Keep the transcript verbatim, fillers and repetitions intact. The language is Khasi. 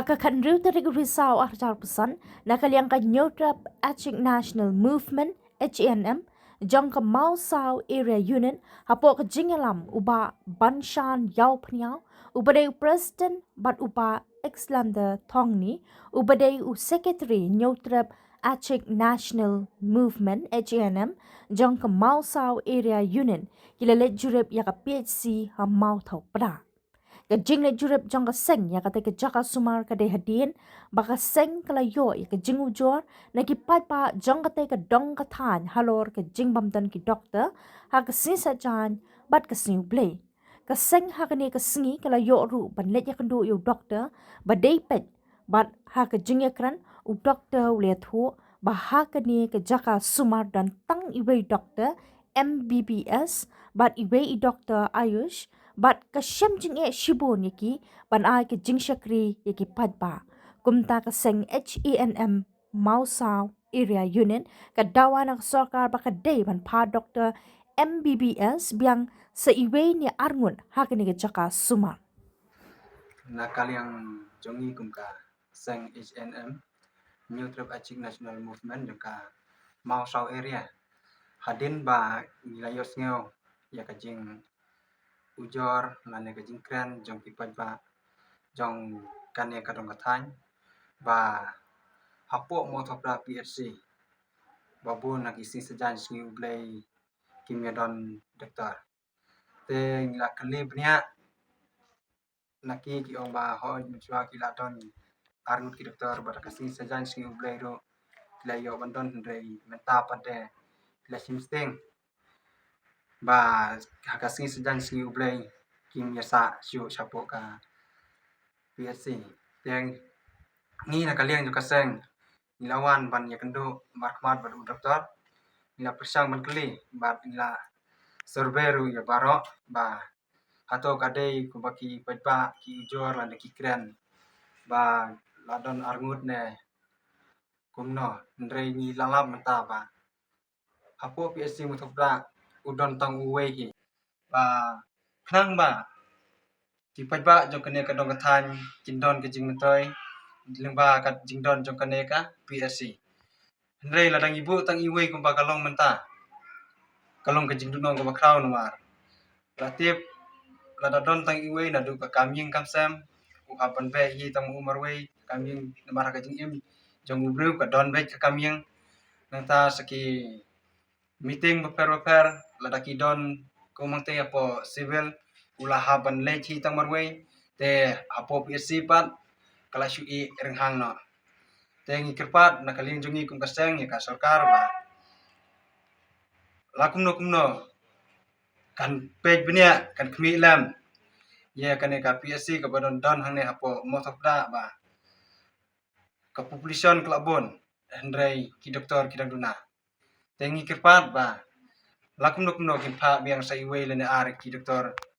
Ka khatnriew tarik u Risaw arhajar arphew san, na ka liang ka Hynñiewtrep Achik National Movement, H A N M, jong ka Mawsaw Area Unit, hapoh ka jingïalam u Bah Banshan Ïawphniaw, uba dei u President, bad u Bah Exlander Thongni, uba dei u Secretary Hynñiewtrep Achik National Movement, H A N M, jong ka Mawsaw Area Unit, ki la leit jurip ïa ka P H C ha Mawthawpdah. Ka jingleit jurip jong ka seng ïa katei ka jaka sumar ka dei hadien ba ka seng ka la ïoh ïa ka jingujor na ki paidbah jong katei ka dong ka thaiñ halor ka jingbym don ki doktor ha ka sngi Saitjaiñ bad ka sngi U Blei. Ka seng ha kane ka sngi ka la ïoh ruh ban leit ïakynduh ïa u doktor ba dei peit, bad ha ka jingïakren u doktor u la ïathuh ba ha kane ka jaka sumar don tang iwei doktor M B B S bad iwei i doktor Ayush, bad ka shem jingeh shibun ïa ki ban ai ka jingshakri ïa ki paidbah. Kumta ka seng H A N M Mawsaw Area Unit ka dawa na ka sorkar ba ka dei ban phah doktor M B B S biang sa iwei ne arngut ha kane ka jaka sumar. Na ka liang jong ngi kum ka seng H A N M, Hynñiewtrep Achik National Movement jong ka Mawsaw Area, hadien ba ngi la ïohsngew ïa ka jingujor lane ka jingkren jong ki paidbah jong kane ka dong ka thaiñ ba hapoh Mawthawpdah P H C ba bun na ki sngi Saitjaiñ sngi U Blei kim ïa don doktor. Te ngi la kylli bniah na ki, ki ong ba hooid, mynshuwa ki la don arngut ki doktor bad ha ka sngi Saitjaiñ sngi U Blei ruh ki la ïoh ban don, hynrei mynta pat de ki la shim sting ba ha ka sngi Saitjaiñ sngi U Blei kim ïa sah shuh shapoh ka P H C. Te ngi na ka liang jong ka seng ngi la wan ban ïakynduh markhmat bad u doktor, ngi la pyrshang ban kylli bad ngi la survey ruh ïa baroh ba hato ka dei kumba ki paidbah ki ujor lane ki kren ba la don arngut ne kumno, hynrei ngi la lap mynta ba hapoh P H C Mawthawpdah u don tang uwei hi. Ba khnang ba ki paidbah jong kane ka dong ka thaiñ kin don ka jingmyntoi lyngba ka jingdon jong kane ka P H C. Hynrei lada ngi buh tang iwei kumba ka long mynta, ka long ka jingdonong kaba khraw namar la tip lada don tang iwei naduh ka kam ïing kam sem u hap ban beh hi tang u marwei ka kam ïing, namar ha ka jingim jong u briew ka don beit ka kam ïing. Nangta sa ki meeting bapher bapher lada ki don kum hangtei hapoh civil u la hap ban leit hi tang marwei, te hapoh P H C pat ka la shu ïeh rynghang noh. Te ngi kyrpad na ka liang jong ngi kum ka seng ïa ka sorkar ba la kumno kumno kan peit bniah, kan khmih lem ïa kane ka P H C kaba don don hangne hapoh Mawthawpdah ba ka population ka la bun hynrei ki doktor ki dang duna. Te ngi kyrpad ba la kumno kumno kin phah biang sa iwei lane ar ki doktor